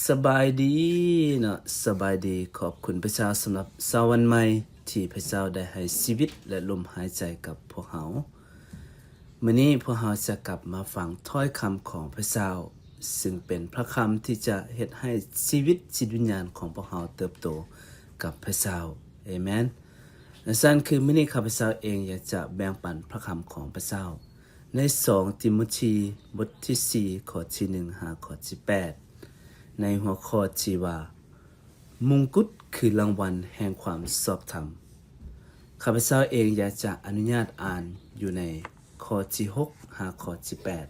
ສະບາຍດີເນາະ ສະບາຍດີ. ຂອບຄຸນພະເຈົ້າສຳລັບເຊົ້າວັນໃໝ່ ທີ່ພະເຈົ້າໄດ້ໃຫ້ຊີວິດ ແລະ ລົມຫາຍໃຈກັບພວກເຮົາ. ມື້ນີ້ພວກເຮົາຈະກັບມາຟັງຖ້ອຍຄຳຂອງພະເຈົ້າ, ຊຶ່ງເປັນພະຄຳທີ່ຈະເຮັດໃຫ້ຊີວິດຈິດວິນຍານຂອງພວກເຮົາເຕີບໂຕກັບພະເຈົ້າ. ເອເມນ. ດັ່ງຊັ້ນຄືມື້ນີ້ຂ້າພະເຈົ້າເອງຢາກຈະແບ່ງປັນພະຄຳຂອງພະເຈົ້າ ໃນສອງຕີໂມທີ ບົດທີສີ່ ຂໍ້ທີໜຶ່ງ ຫາຂໍ້ທີແປດ ໃນຫົວຂໍ້ທີ່ວ່າ ມົງກຸດຄືລາງວັນແຫ່ງຄວາມຊອບທຳ. ຂ້າພະເຈົ້າເອງຢາກຈະອະນຸຍາດອ່ານຢູ່ໃນຂໍ້ທີຫົກ ຫາຂໍ້ທີແປດ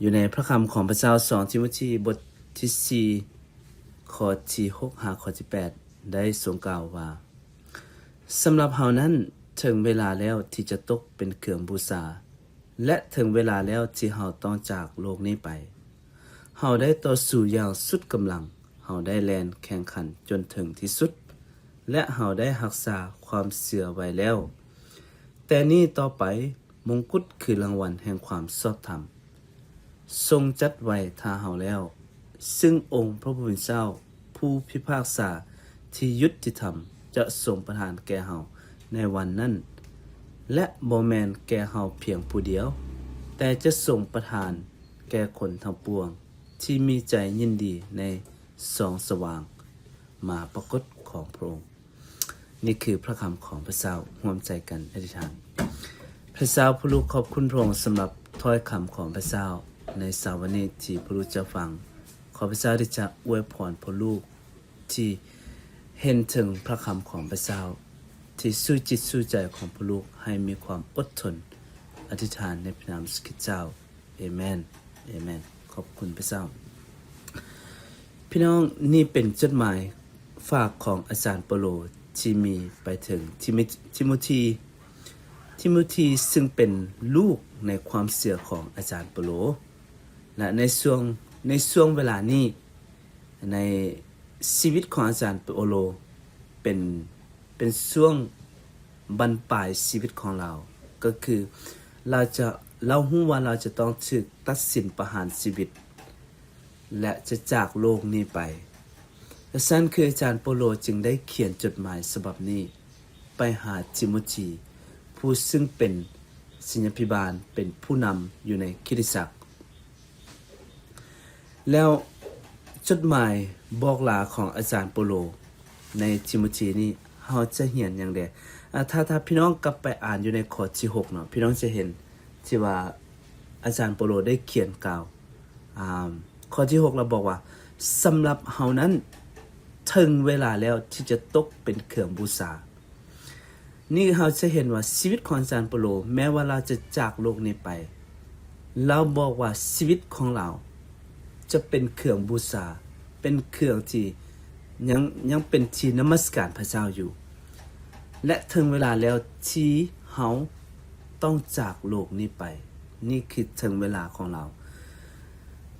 ຢູ່ໃນພະຄຳຂອງພະເຈົ້າ ສອງຕີໂມທີ ບົດທີສີ່ ຂໍ້ທີຫົກ ຫາຂໍ້ທີແປດ ໄດ້ຊົງກ່າວວ່າ, ສຳລັບເຮົານັ້ນ ເຖິງເວລາແລ້ວທີ່ຈະຕົກເປັນເຄື່ອງບູຊາ ແລະ ເຖິງເວລາແລ້ວທີ່ເຮົາຕ້ອງຈາກໂລກນີ້ໄປ. ເຮົາໄດ້ຕໍ່ສູ້ຢ່າງສຸດກຳລັງ, ເຮົາໄດ້ແລ່ນແຂ່ງຂັນຈົນເຖິງທີ່ສຸດ ແລະ ເຮົາໄດ້ຮັກສາຄວາມເຊື່ອໄວ້ແລ້ວ. ແຕ່ນີ້ຕໍ່ໄປ, ມົງກຸດຄືລາງວັນແຫ່ງຄວາມຊອບທຳ ຊົງຈັດໄວ້ຖ້າເຮົາແລ້ວ, ຊຶ່ງອົງພະຜູ້ເປັນເຈົ້າ ຜູ້ພິພາກສາທີ່ຍຸຕິທຳ ຈະຊົງປະທານແກ່ເຮົາໃນວັນນັ້ນ ແລະ ບໍ່ແມ່ນແກ່ເຮົາພຽງຜູ້ດຽວ, ແຕ່ຈະຊົງປະທານແກ່ຄົນທັງປວງທີ່ມີໃຈຍິນດີໃນສອງສະຫວ່າງມາປາກົດຂອງພະອົງ. ນີ້ຄືພະຄຳຂອງພະເຈົ້າ. ຮ່ວມໃຈກັນອະທິຖານ. ພະເຈົ້າຜູ້ລູກ ຂອບຄຸນພະອົງສຳລັບຖ້ອຍຄຳຂອງພະເຈົ້າໃນເຊົ້າວັນນີ້ທີ່ພະລູກຈະຟັງ. ຂໍພະເຈົ້າທີ່ຈະອວຍພອນພະລູກທີ່ເຫັນເຖິງພະຄຳຂອງພະເຈົ້າ ທີ່ສູ່ຈິດສູ່ໃຈຂອງພະລູກໃຫ້ມີຄວາມອົດທົນ. ອະທິຖານໃນພະນາມເຢຊູຄຣິດເຈົ້າ. ເອເມນ ເອເມນ. ຂອບຄຸນພະເຈົ້າ. ພີ່ນ້ອງ, ນີ້ເປັນຈົດໝາຍຝາກຂອງອາຈານເປົາໂລທີ່ມີໄປເຖິງທິໂມ ທິໂມທີ, ທິໂມທີຊຶ່ງເປັນລູກໃນຄວາມເຊື່ອຂອງອາຈານເປົາໂລ ແລະ ໃນຊ່ວງ, ໃນຊ່ວງເວລານີ້ ໃນຊີວິດຂອງອາຈານເປົາໂລເປັນ ເປັນຊ່ວງບັ້ນປາຍຊີວິດຂອງລາວ, ກໍຄືລາວຈະ, ລາວຮູ້ວ່າລາວຈະຕ້ອງຖືກຕັດສິນປະຫານຊີວິດ ແລະ ຈະຈາກໂລກນີ້ໄປ. ດັ່ງຊັ້ນຄືອາຈານເປົາໂລຈຶ່ງໄດ້ຂຽນຈົດໝາຍສະບັບນີ້ໄປຫາທິໂມທີ, ຜູ້ຊຶ່ງເປັນສິດຍາພິບານ, ເປັນຜູ້ນຳຢູ່ໃນຄຣິສຕະຈັກ. ແລ້ວຈົດໝາຍບອກລາຂອງອາຈານເປົາໂລໃນທິໂມທີນີ້ ເຮົາຈະຮຽນຫຍັງແດ່? ອາ, ຖ້າ, ຖ້າພີ່ນ້ອງກັບໄປອ່ານຢູ່ໃນຂໍ້ທີຫົກເນາະ, ພີ່ນ້ອງຈະເຫັນທີ່ວ່າອາຈານເປົາໂລໄດ້ຂຽນກ່າວ, ອາ, ຂໍ້ທີຫົກລະບອກວ່າ, ສຳລັບເຮົານັ້ນ ເຖິງເວລາແລ້ວທີ່ຈະຕົກເປັນເຄື່ອງບູຊາ. ນີ້ເຮົາຈະເຫັນວ່າຊີວິດຂອງອາຈານເປົາໂລ ແມ້ວ່າລາວຈະຈາກໂລກນີ້ໄປ, ລາວບອກວ່າຊີວິດຂອງລາວຈະເປັນເຄື່ອງບູຊາ, ເປັນເຄື່ອງທີ່ຍັງ, ຍັງເປັນທີ່ນະມັດສະການພະເຈົ້າຢູ່ ແລະ ເຖິງເວລາແລ້ວທີ່ເຮົາຕ້ອງຈາກໂລກນີ້ໄປ. ນີ້ຄືເຖິງເວລາຂອງລາວ.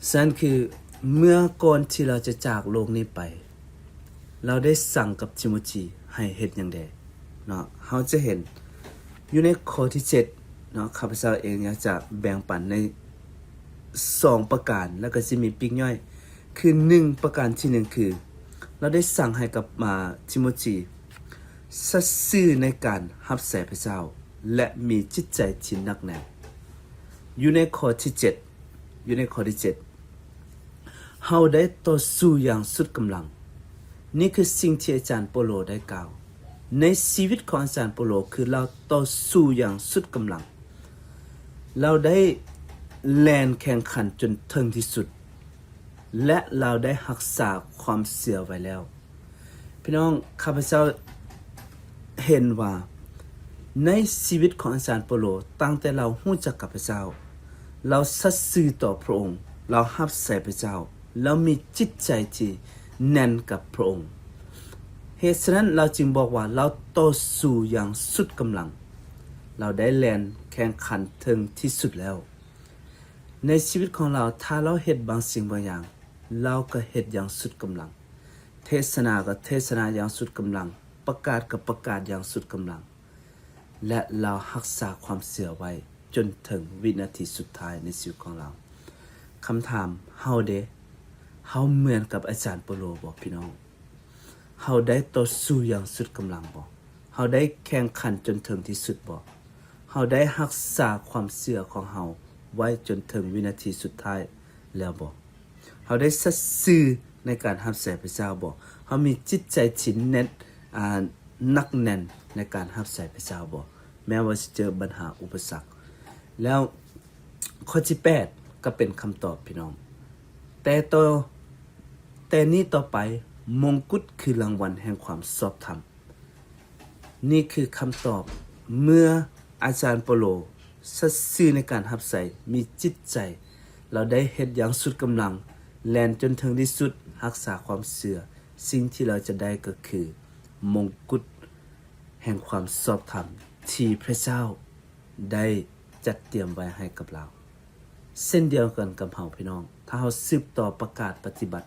ສະນັ້ນຄືເມື່ອກ່ອນທີ່ລາວຈະຈາກໂລກນີ້ໄປ, ລາວໄດ້ສັ່ງກັບທິໂມທີໃຫ້ເຮັດຫຍັງແດ່ເນາະ? ເຮົາຈະເຫັນຢູ່ໃນຂໍ້ທີເຈັດເນາະ, ຂ້າພະເຈົ້າເອງຢາກຈະແບ່ງປັນໃນສອງປະການ ແລ້ວກໍຊິມີປີກຍ່ອຍ ຄືໜຶ່ງ ປະການທີໜຶ່ງ ຄືລາວໄດ້ສັ່ງໃຫ້ກັບມາທິໂມທີ ສັດຊື່ໃນການຮັບໃຊ້ພະເຈົ້າ ແລະ ມີຈິດໃຈທີ່ໜັກແໜ້ນ. ຢູ່ໃນຂໍ້ທີເຈັດ, ຢູ່ໃນຂໍ້ທີເຈັດ, ເຮົາໄດ້ຕໍ່ສູ້ຢ່າງສຸດກຳລັງ. ນີ້ຄືສິ່ງທີ່ອາຈານເປົາໂລໄດ້ກ່າວ. ໃນຊີວິດຂອງອາຈານເປົາໂລ ຄືລາວຕໍ່ສູ້ຢ່າງສຸດກຳລັງ. ລາວໄດ້ແລ່ນແຂ່ງຂັນຈົນເຖິງທີ່ສຸດ ແລະ ລາວໄດ້ຮັກສາຄວາມເຊື່ອໄວ້ແລ້ວ. ພີ່ນ້ອງ, ຂ້າພະເຈົ້າເຫັນວ່າໃນຊີວິດຂອງອາຈານເປົາໂລ, ຕັ້ງແຕ່ລາວຮູ້ຈັກກັບພະເຈົ້າ, ລາວສັດຊື່ຕໍ່ພະອົງ, ລາວຮັບໃຊ້ພະເຈົ້າ, ລາວມີຈິດໃຈທີ່ແໜ້ນກັບພະອົງ. ເຫດສະນັ້ນລາວຈຶ່ງບອກວ່າລາວຕໍ່ສູ້ຢ່າງສຸດກຳລັງ, ລາວໄດ້ແລ່ນແຂ່ງຂັນເຖິງທີ່ສຸດແລ້ວ. ໃນຊີວິດຂອງລາວ, ຖ້າລາວເຮັດບາງສິ່ງບາງຢ່າງ, ລາວກໍເຮັດຢ່າງສຸດກຳລັງ. ເທດສະໜາກໍເທດສະໜາຢ່າງສຸດກຳລັງ, ປະກາດກໍປະກາດຢ່າງສຸດກຳລັງ ແລະ ລາວຮັກສາຄວາມເຊື່ອໄວ້ຈົນເຖິງວິນາທີສຸດທ້າຍໃນຊີວິດຂອງລາວ. ຄຳຖາມ, ເຮົາເດ? ເຮົາເໝືອນກັບອາຈານໂປໂລບໍ່ພີ່ນ້ອງ? ເຮົາໄດ້ຕໍ່ສູ້ຢ່າງສຸດກຳລັງບໍ່? ເຮົາໄດ້ແຂ່ງຂັນຈົນເຖິງທີ່ສຸດບໍ່? ເຮົາໄດ້ຮັກສາຄວາມເຊື່ອຂອງເຮົາໄວ້ຈົນເຖິງວິນາທີສຸດທ້າຍແລ້ວບໍ່? ເຮົາໄດ້ສັດຊື່ໃນການຮັບໃຊ້ພະເຈົ້າບໍ່? ເຮົາມີຈິດໃຈທີ່ແໜ້ນ ອ່າ ໜັກແໜ້ນໃນການຮັບໃຊ້ພະເຈົ້າບໍ່? ແມ້ວ່າຊິເຈີບັນຫາອຸປະສັກ. ແລ້ວຂໍ້ທີແປດກໍເປັນຄຳຕອບພີ່ນ້ອງ. ແຕ່ຕໍ່ ແຕ່ນີ້ຕໍ່ໄປ ມົງກຸດຄືລາງວັນແຫ່ງຄວາມຊອບທຳ. ນີ້ຄືຄຳຕອບ. ເມື່ອອາຈານໂປໂລສັດຊື່ໃນການຮັບໃຊ້, ມີຈິດໃຈ, ລາວໄດ້ເຮັດຢ່າງສຸດກຳລັງ, ແລ່ນຈົນເຖິງທີ່ສຸດ, ຮັກສາຄວາມເຊື່ອ, ສິ່ງທີ່ລາວຈະໄດ້ກໍຄືມົງກຸດແຫ່ງຄວາມຊອບທຳທີ່ພະເຈົ້າໄດ້ຈັດຕຽມໄວ້ໃຫ້ກັບລາວ. ເຊັ່ນດຽວກັນກັບເຮົາພີ່ນ້ອງ, ຖ້າເຮົາສືບຕໍ່ປະກາດປະຕິບັດ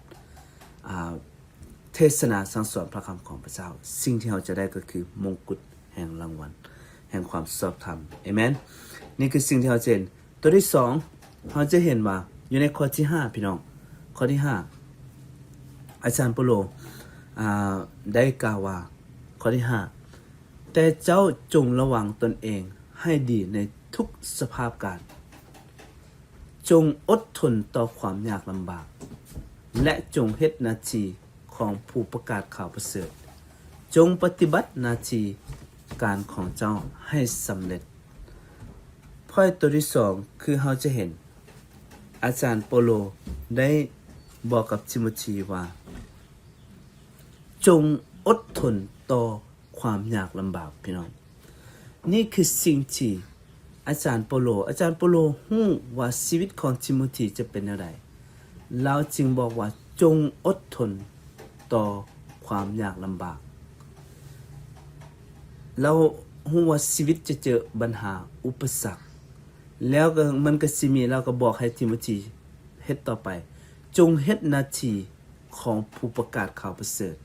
ອ່າ ເທດສະໜາສັ່ງສອນພະຄຳຂອງພະເຈົ້າ, ສິ່ງທີ່ເຮົາຈະໄດ້ກໍຄືມົງກຸດແຫ່ງລາງວັນແຫ່ງຄວາມຊອບທຳ. ເອເມນ. ນີ້ຄືສິ່ງທີ່ເຮົາຈະເຫັນ. ຕົວທີສອງ ເຮົາຈະເຫັນວ່າຢູ່ໃນຂໍ້ທີຫ້າ ພີ່ນ້ອງ, ຂໍ້ທີຫ້າ ອາຈານໂປໂລ ອ່າ ໄດ້ກ່າວວ່າ, ຂໍ້ທີຫ້າ ແຕ່ເຈົ້າຈົ່ງລະວັງຕົນເອງໃຫ້ດີໃນທຸກສະພາບການ, ຈົ່ງອົດທົນຕໍ່ຄວາມຍາກລຳບາກ ແລະ ຈົ່ງເຮັດໜ້າທີ່ຂອງຜູ້ປະກາດຂ່າວປະເສີດ, ຈົ່ງປະຕິບັດໜ້າທີ່ການຂອງເຈົ້າໃຫ້ສຳເລັດ. ພອຍຕົວທີສອງ ຄືເຮົາຈະເຫັນອາຈານໂປໂລໄດ້ບອກກັບທິໂມທີວ່າ ຈົ່ງອົດທົນຕໍ່ຄວາມຍາກລຳບາກ, ພີ່ນ້ອງ. ນີ້ຄືສິ່ງທີ່ອາຈານໂປໂລ, ອາຈານໂປໂລຮູ້ວ່າຊີວິດຂອງທິໂມທີຈະເປັນແນວໃດ, ລາວຈຶ່ງບອກວ່າ ຈົ່ງອົດທົນຕໍ່ຄວາມຍາກລຳບາກ. ລາວຮູ້ວ່າຊີວິດຈະເຈີບັນຫາອຸປະສັກ, ແລ້ວກໍ ມັນກໍຊິມີ, ລາວກໍບອກໃຫ້ທິໂມທີເຮັດຕໍ່ໄປ, ຈົ່ງເຮັດໜ້າທີ່ຂອງຜູ້ປະກາດຂ່າວປະເສີດ.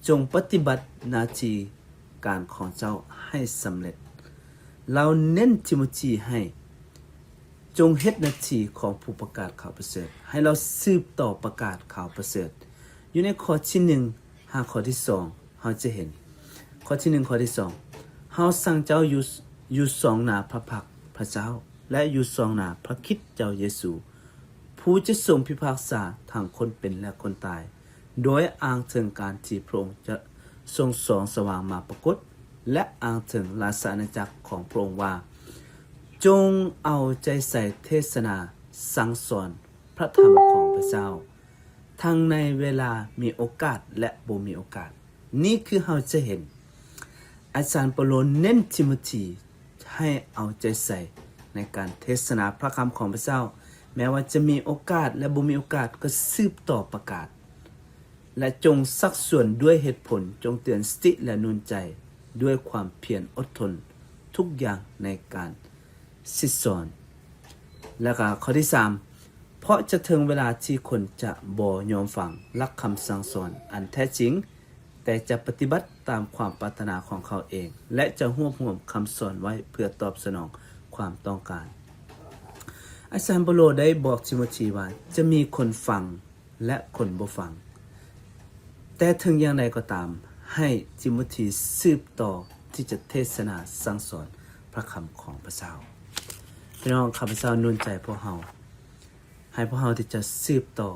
ຈົ່ງປະຕິບັດໜ້າທີ່ການຂອງເຈົ້າໃຫ້ສຳເລັດ. ລາວເນັ້ນທິໂມທີໃຫ້ຈົ່ງເຮັດໜ້າທີ່ຂອງຜູ້ປະກາດຂ່າວປະເສີດ, ໃຫ້ລາວສືບຕໍ່ປະກາດຂ່າວປະເສີດ. ຢູ່ໃນຂໍ້ທີໜຶ່ງຫາຂໍ້ທີສອງ ເຮົາຈະເຫັນ, ຂໍ້ທີໜຶ່ງ ຂໍ້ທີສອງ ເຮົາສັ່ງເຈົ້າຢູ່ ຢູ່ສອງໜ້າພະພັກພະເຈົ້າ ແລະ ຢູ່ສອງໜ້າພະຄຣິດເຈົ້າເຢຊູ ຜູ້ຈະຊົງພິພາກສາທັງຄົນເປັນ ແລະ ຄົນຕາຍ. ໂດຍອ້າງເຖິງການທີ່ພະອົງຈະຊົງສ່ອງສະຫວ່າງມາປາກົດ ແລະ ອ້າງເຖິງລາຊະອານາຈັກຂອງພະອົງວ່າ, ຈົ່ງເອົາໃຈໃສ່ເທດສະໜາສັ່ງສອນພະທຳຂອງພະເຈົ້າ, ທັງໃນເວລາມີໂອກາດ ແລະ ບໍ່ມີໂອກາດ. ນີ້ຄືເຮົາຈະເຫັນອາຈານເປາໂລເນັ້ນທິໂມທີ ໃຫ້ເອົາໃຈໃສ່ໃນການເທດສະໜາພະຄຳຂອງພະເຈົ້າ, ແມ້ວ່າຈະມີໂອກາດ ແລະ ບໍ່ມີໂອກາດ ກໍສືບຕໍ່ປະກາດ ແລະ ຈົ່ງຊັກຊວນດ້ວຍເຫດຜົນ, ຈົ່ງເຕືອນສະຕິ ແລະ ໜູນໃຈດ້ວຍຄວາມພຽນອົດທົນທຸກຢ່າງໃນການສິດສອນ. ແລ້ວກໍຂໍ້ທີສາມ, ເພາະຈະເຖິງເວລາທີ່ຄົນຈະບໍ່ຍອມຟັງຫຼັກຄຳສັ່ງສອນອັນແທ້ຈິງ, ແຕ່ຈະປະຕິບັດຕາມຄວາມປາດຖະໜາຂອງເຂົາເອງ ແລະ ຈະຮວບຮວມຄຳສອນໄວ້ເພື່ອຕອບສະໜອງຄວາມຕ້ອງການ. ອາຈານເປາໂລໄດ້ບອກທິໂມທີວ່າຈະມີຄົນຟັງ ແລະ ຄົນບໍ່ຟັງ. ແຕ່ເຖິງຢ່າງໃດກໍຕາມ, ໃຫ້ທິໂມທີສືບຕໍ່ທີ່ຈະເທດສະໜາສັ່ງສອນພະຄຳຂອງພະເຈົ້າ. ພີ່ນ້ອງ, ຂ້າພະເຈົ້າໜູນໃຈພວກເຮົາ ໃຫ້ພວກເຮົາທີ່ຈະສືບຕໍ່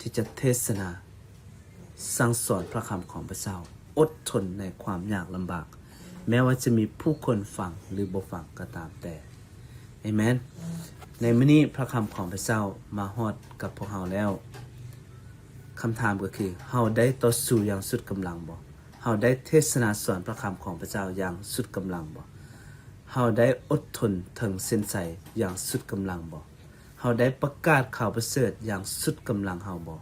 ທີ່ຈະເທດສະໜາສັ່ງສອນພະຄຳຂອງພະເຈົ້າ, ອົດທົນໃນຄວາມຍາກລຳບາກ, ແມ້ວ່າຈະມີຜູ້ຄົນຟັງ ຫຼື ບໍ່ຟັງກໍຕາມແຕ່. ເອເມນ. ໃນມື້ນີ້ພະຄຳຂອງພະເຈົ້າມາຮອດກັບພວກເຮົາແລ້ວ. ຄຳຖາມກໍຄື, ເຮົາໄດ້ຕໍ່ສູ້ຢ່າງສຸດກຳລັງບໍ່? ເຮົາໄດ້ເທດສະໜາສອນພະຄຳຂອງພະເຈົ້າຢ່າງສຸດກຳລັງບໍ່? ເຮົາໄດ້ອົດທົນເຖິງເສັ້ນໄຊຢ່າງສຸດກຳລັງບໍ່? ເຮົາໄດ້ປະກາດຂ່າວປະເສີດຢ່າງສຸດກຳລັງເຮົາບໍ່?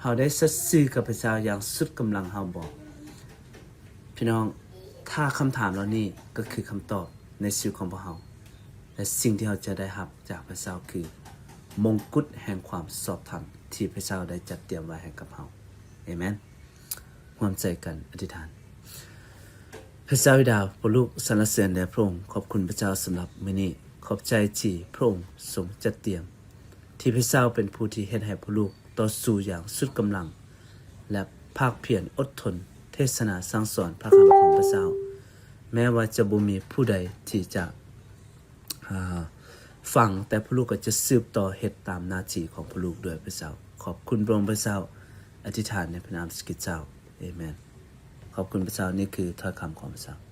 ເຮົາໄດ້ສັດຊື່ກັບພະເຈົ້າຢ່າງສຸດກຳລັງເຮົາບໍ່? ພີ່ນ້ອງ, ຖ້າຄຳຖາມເຫຼົ່ານີ້ກໍຄືຄຳຕອບໃນຊີວິດຂອງພວກເຮົາ, ແລະ ສິ່ງທີ່ເຮົາຈະໄດ້ຮັບຈາກພະເຈົ້າຄືມົງກຸດແຫ່ງຄວາມຊອບທຳທີ່ພະເຈົ້າໄດ້ຈັດຕຽມໄວ້ໃຫ້ກັບເຮົາ. ເອເມນ. ຮ່ວມໃຈກັນອະທິຖານ. ພະເຈົ້າບິດາ, ພວກລູກສັນລະເສີນແດ່ພະອົງ. ຂອບຄຸນພະເຈົ້າສຳລັບມື້ນີ້. ຂອບໃຈທີ່ພະອົງຊົງຈັດຕຽມ ທີ່ພະເຈົ້າເປັນຜູ້ທີ່ເຮັດໃຫ້ພວກລູກຕໍ່ສູ້ຢ່າງສຸດກຳລັງ ແລະ ພາກພຽນອົດທົນເທດສະໜາສັ່ງສອນພະຄຳຂອງພະເຈົ້າ, ແມ້ວ່າຈະບໍ່ມີຜູ້ໃດທີ່ຈະ ອາ ຟັງ, ແຕ່ພວກລູກກໍຈະສືບຕໍ່ເຮັດຕາມໜ້າທີ່ຂອງພວກລູກດ້ວຍພະເຈົ້າ. ຂອບຄຸນພະອົງພະເຈົ້າ, ອະທິຖານໃນພະນາມເຢຊູຄຣິດເຈົ້າ. ເອເມນ. ຂອບຄຸນພະເຈົ້າ, ນີ້ຄືຖ້ອຍຄຳຂອງພະເຈົ້າ.